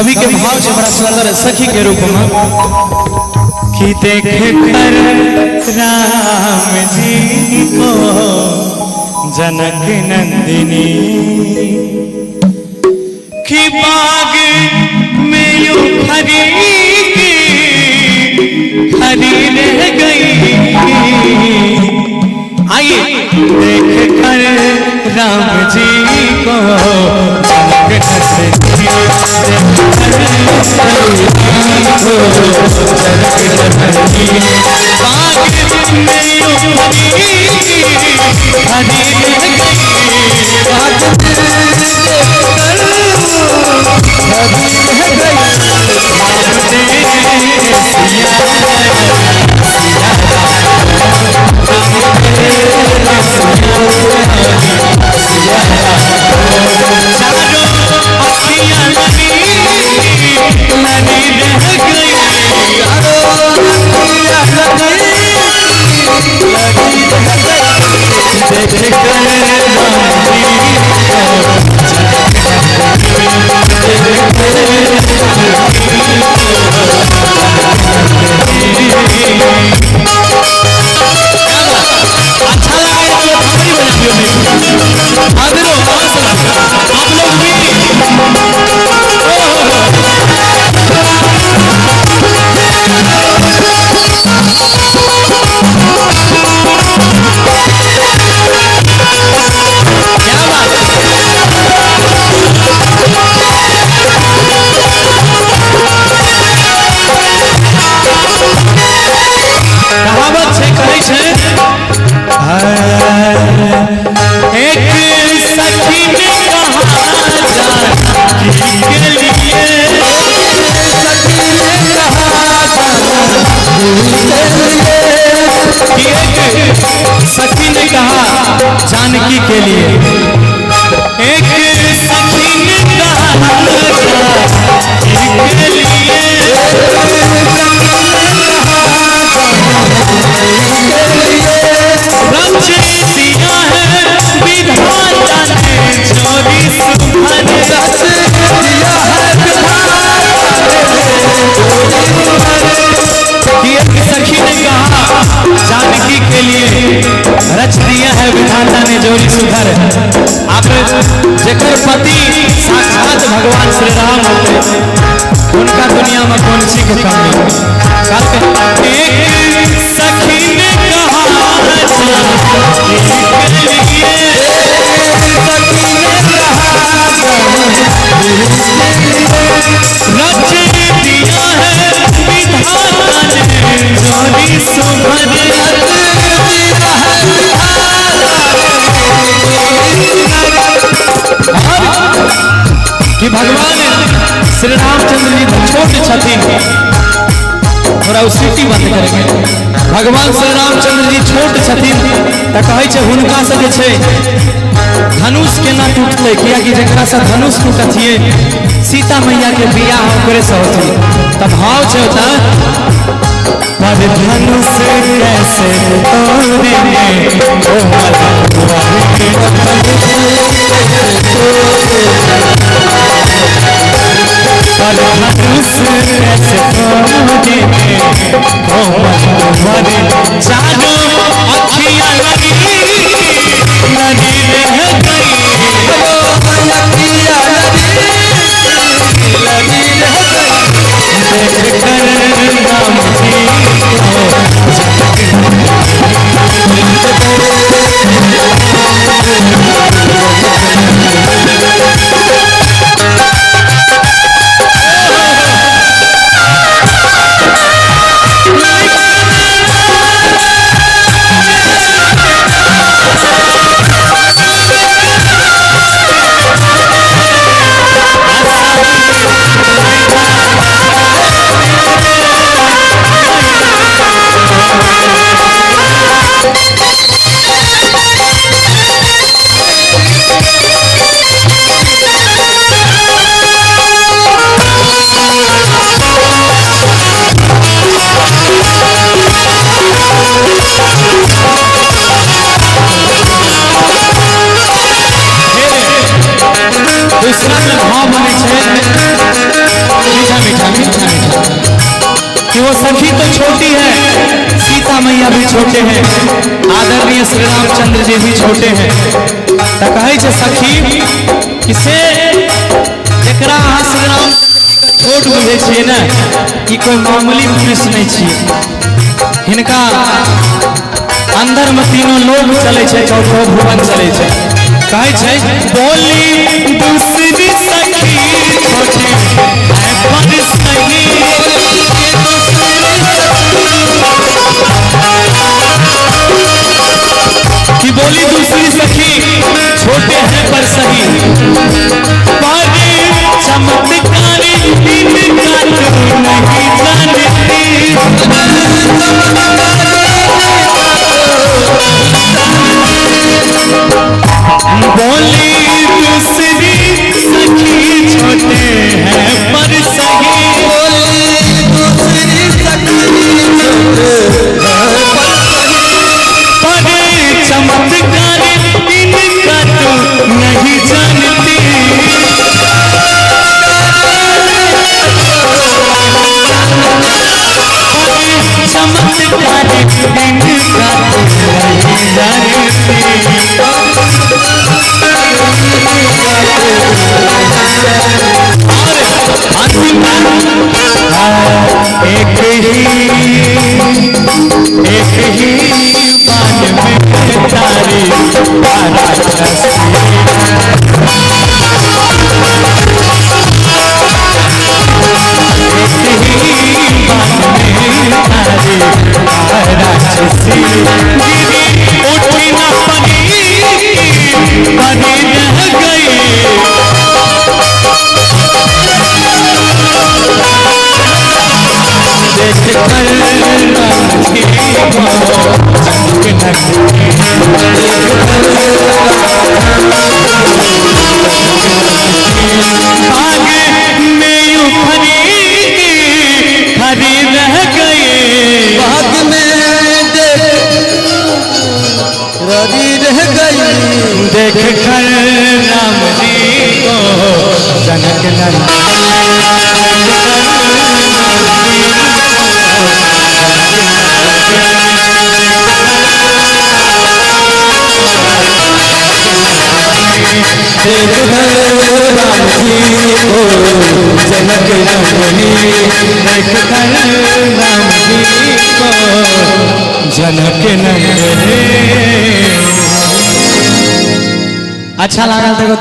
कवि के भाव छै बड़ा सुंदर सखी के रूप में कि देख कर राम जी को जनक नंदिनी कि बाग में यूं खरी की खरी रह गई। आइए देख कर राम जी को जनक नंदिनी, बाग में यूं खरी खरी रह गई। अच्छा लगा तो थाली बजा दियो। आप लोग भी क्या बात है। कहावत छै, कहै छै एक सखी ने कहा जानकी के लिए, कि एक सखी ने कहा जानकी के लिए, एक सखी ने कहा जानकी के लिए, रच दिया है विधाता ने जोड़ी सुभर, रच दिया है कि एक सखी ने कहा जानकी के लिए रच दिया है विधाता ने जोड़ी सुधर। आप जेकर पति साक्षात भगवान श्री राम होते उनका दुनिया में कौन सी के कमी। एक सखी ने कहा जानकी के लिए, रच दिया है विधाता ने जोड़ी सुभर, और कि भगवान श्री रामचंद्र जी तो छोट छथिन, थोड़ा सीटी बंद करेंगे। भगवान श्री रामचंद्र जी छोट छथिन तो कहै छै हुनका से जे छै धनुष केना टूटतै, कियाकि जकरा से धनुष टूटतियै सीता मैया के बियाह ओकरे से होती। तब भाव छै ओतऽ पर धनुष कैसे तोड़ेंगे ओ पर धनुष कैसे तोड़ेंगे ओ चारों अखियां लगी लगी रह गई, अखियां लगी लगी रह गई। देख कर राम जी को भी छोटे हैं, आदरणीय श्री रामचंद्र जी भी छोटे हैं। तो कहै छै सखी कि से जकरा अहाँ श्री राम छोट बुझै छियै ने, ई कोई मामूली पुरुष नहीं छियै। हिनका अंदर में तीनों लोग चले छै, चौथो भुवन चले छै। कहै छै बोली दूसरी सखी छोटे है पर सही, कि बोली दूसरी सखी छोटे हैं पर सही, पर चमत्कारी इनका तू नहीं जानती। बोली दूसरी सखी छोटे हैं पर सही, बोली दूसरी सखी छोटे हैं पर सही, पर चमत्कार इनका तू नहीं जानती। पर चमत्कार इनका तू नहीं जानती। और अंतिम एक ही बार में तारी राक्षसी, एक ही बार में तारी राक्षसी, गिरी उठी न पड़ी पड़ी रह गई। देख कर राम जी को जनक बाग में यूं खरी खरी रह गए, बाग में देख ररी रह गई। देख कर राम जी को जनक नंदन, देख कर राम जी को जनक नंदनी, देख कर राम जी को जनक नंदनी। अच्छा लगा देखो।